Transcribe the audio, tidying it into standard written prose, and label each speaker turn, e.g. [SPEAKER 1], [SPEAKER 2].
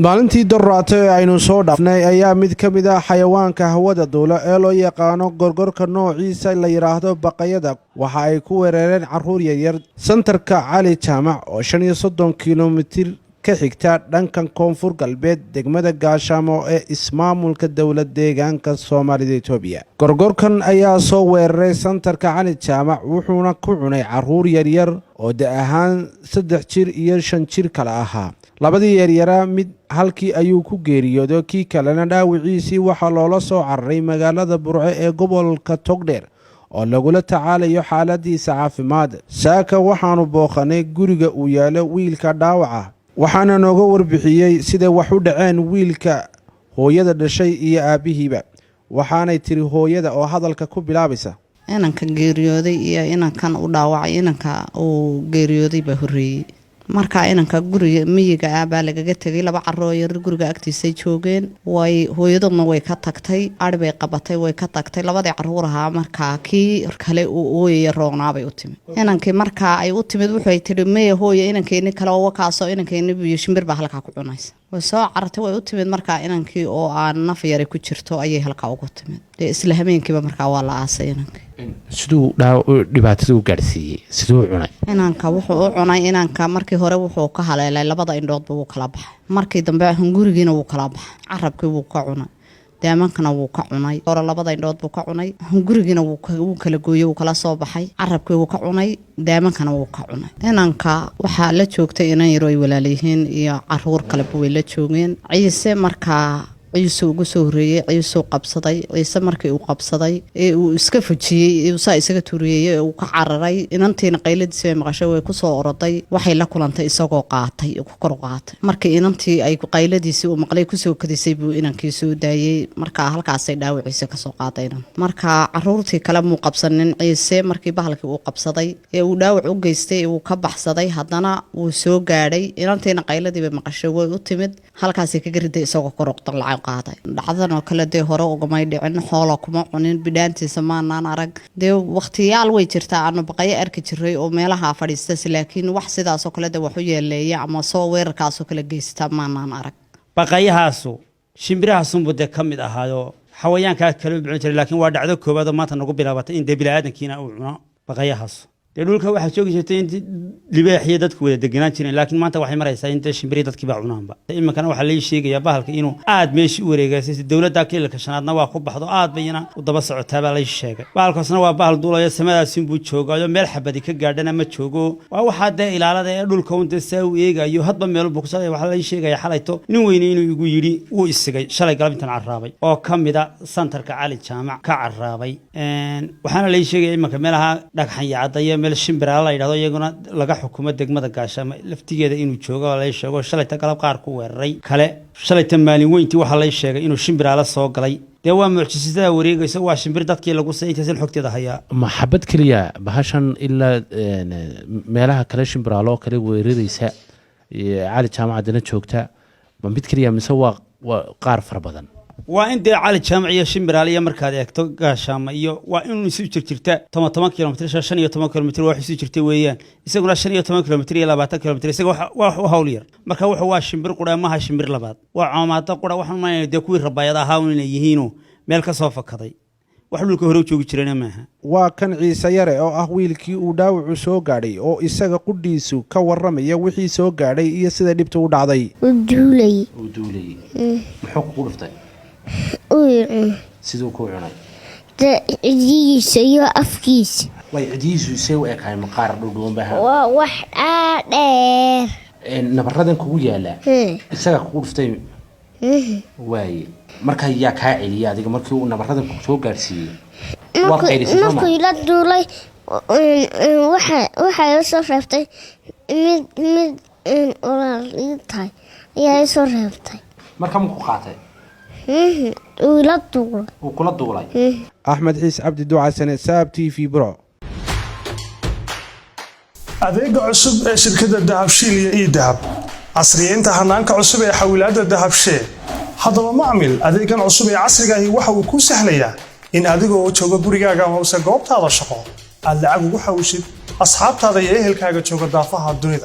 [SPEAKER 1] Maalintii Doraato ee aynu soo dhaafnay ayaa mid ka mid ah xayawaanka hawada duula ee loo yaqaano gorgorka, noociisa la yidhaahdo baqayada, waxa ay ku weerareen carruur yaryar santarka Cali Jaamac oo 35 kilomitir ka xigta dhanka koonfur galbeed degmada Gaashaamo ee ismaamulka Dowlad Deegaanka Soomaalida Itoobiya. Gorgorkan ayaa soo weeraray santarka Cali Jaamac, wuxuuna ku cunay carruur yaryar oo da' ahaan 3 jir iyo 5 jir kale ahaa. Labadii yaryaraa mid halkii ayuu ku geeriyooday, kii kalena dhaawiciisii waxaa loola soo cararay magaalada Burco ee gobolka Togdheer oo lagula tacaalayo xaaladiisa caafimaad. Saaka waxaanu booqanay guriga uu yaalo wiilka dhaawaca, waxaana nooga warbixiyey siday wax u dhaceen wiilka hooyada dhashay iyo aabbihiiba. Waxaanay tiri hooyada oo hadalka ku bilaabaysa:
[SPEAKER 2] Inanka geeriyooday iyo inankan u dhaawacay, inanka uu geeriyooday baa horreeyey. Markaa inanka guriga miyiga ah baa lagaga tegay. Laba caroo yar guriga agtiisay joogeen. Way hooyaduna way ka tagtay, ari bay qabatay, way ka tagtay labadii caruur ahaa. Markaa kii kale uu ooyaya roognaabay u timid inankii. Markaa ay u timid, wuxuy tihi: "Meye hooya, inankeeni kale oo wakaasoo inankeeni buyo, shimbir baa halkaa ku cunaysa." Way soo carartay, way u timid. Markaa inankii oo aan naf yari ku jirto ayay halkaa ugu timid. Dee isla habeenkiiba markaa waa la aasay inankii.
[SPEAKER 3] Siduu dhibaatada u gaadhsiiyey? Siduu u cunay?
[SPEAKER 2] Inanka wuxuu u cunay, inanka markii hore wuxuu ka haleelay labada indhoodba, wuu kala baxay. Markii dambe hungurigiina wuu kala baxay, carabkii wuu ka cunay, daamankana wuu ka cunay. Hore labada indhood buu ka cunay, hungurigiina wuu kala gooyey, wuu kala soo baxay, carabkii wuu ka cunay, daamankana wuu ka cunay. Inanka waxaa la joogtay inan yaro ay walaalyihiin iyo caruur kaleba way la joogeen. Ciise markaa, Ciise ugu soo horeeyey, Ciisuu qabsaday. Ciise markii uu qabsaday ee uu iska fujiyey, saa isaga turiyey ee uu ka cararay, inantiina qayladiisi bay maqashay, way kusoo oroday. Waxay la kulantay isagoo qaatay, ku kor qaatay. Markii inantii ay qayladiisii uu maqlay kusoo kadisay buu inankii soo daayey. Markaa halkaasay dhaawiciisa kasoo qaaday inan. Marka caruurtii kale muu qabsanin. Ciise markii bahalkii uu qabsaday ee uu dhaawac u geystay ee uu ka baxsaday, haddana wuu soo gaadhay. Inantiina qayladii bay maqashay, way u timid, halkaasay kaga riday isagoo kor lacag qaaday. Dhacdan oo kale dee hore ugamay dhicin, xoola kuma cunin, bidhaantiisa maanaan arag. Dee wakhtiyaal way jirtaa aanu baqayo arki jiray oo meelaha fadhiistas, laakiin wax sidaasoo kale de wax u yeeleeya ama soo weerarkaasoo kale geysta maanaan arag.
[SPEAKER 4] Baqayahaasu shimbirahaasunbuu dee ka mid ahaayo, xawayaankaa kale u cuni jiray, laakiin waa dhacdo koowaad oo maanta nagu bilaabatay in dee bini'aadankiina uu cuno baqayahaasu. Dee dhulka waxaa joogi jirtay in libaaxiyo dadku wada degenaan jireen, laakiin maanta waxay maraysaa in dee shimbirihii dadkii baa cunaanba. Iminkana waxaa lai sheegayaa bahalka inuu aad meeshii u wareegaysay. Dowladda Kililka Shanaadna waa ku baxdo, aad bayna u daba socotaa baa lai sheegay. Bahalkaasna waa bahal duulayo, samadaasinbuu joogaayo, meel xabadi ka gaadhana ma joogo. Waa waxaa dee ilaalada ee dhulka un dee saa u eegayo, hadba meel buu kusoo. Waxaa lai sheegaya xalayto nin weyne inuu igu yidhi wuu isigay shalay galab intan carraabay oo ka mida santarka Cali Jaamac ka carraabay. Waxaana lai sheegaya iminka meelaha Dhagxan Yacadaya, meel Shimbiraala la yidhahdo, iyaguna laga xukumo degmada Gaashaamo laftigeeda inuu joogo lay sheego. Shalayta galab qaar ku weeraray kale, shalayta maalin weyntii waxaa lay sheegay inuu Shimbiraala soo galay. Dee waa mucjisada wareegaysa, waa shimbir dadkii lagu say, intaasan xogteeda hayaa.
[SPEAKER 3] Ma xabad keliya bahashan ilaa meelaha kale Shimbiraalo kale weeraraysa, Cali Jaamac haddana joogta, ma mid keliya mise waa qaar fara badan?
[SPEAKER 4] Waa in dee Cali Jaamac iyo Shimbiraal iyo markaad eegto Gaashaama iyo waa inuu isu jirjirta 10 kilomitr, 15 kilomitr wax isu jirta weeyaan. Isaguna 15 kilomitr iyo 20 kilomitr, isaga waa wax u hawl yar. Marka wuxuu waa shimbir qura, maha shimbir labaad, waa coomaado qura. Waxaan maynaya dee kuwii rabaayad ahaa inay yihiinoo meel ka soo fakaday, wax dhulka hore u joogi jirana maaha.
[SPEAKER 1] Waa kan Ciise Yare oo ah wiilkii uu dhaawacu soo gaadhay oo isaga qudhiisu ka warramaya wixii soo gaadhay iyo sida dhibta u dhacday.
[SPEAKER 5] U duulay.
[SPEAKER 3] Uu duulayay? Muxuu kugu dhuftay?
[SPEAKER 5] U.
[SPEAKER 3] Siduu kuu cunay?
[SPEAKER 5] Cidihiisa iyo afkiisa.
[SPEAKER 3] Way cidihiisu see u ekahay? Maqaar dhudhuban bay ahaa?
[SPEAKER 5] Waa wax dhaadheer.
[SPEAKER 3] Nabaradan kugu yaallaa isagaa kugu dhuftay? Waaye, marka yaa kaa celiyay adiga markii uu nabaradan ku soo gaadhsiiyey? Waad qaylisay, soo ma?
[SPEAKER 5] Markuu ila duulay, waxaa ila soo reebtay mid walaal ii tahay ayaa ila soo reebtay.
[SPEAKER 3] Marka maku qaatay?
[SPEAKER 5] Uu ila duulay.
[SPEAKER 3] Uu kula duulay?
[SPEAKER 1] Axmed Xiis Cabdi Ducasane, Saab TV, Bro.
[SPEAKER 6] Adeega cusub ee shirkadda Dahabshiil iyo eDahab, casriyeynta hanaanka cusub ee xawilaadda Dahabshee. Haddaba macmil, adeegan cusub ee casriga ahi waxa uu kuu sahlayaa in adigoo jooga gurigaaga amase goobtaada shaqo aad lacag ugu xawishid asxaabtaada iyo ehelkaaga jooga daafaha dunida.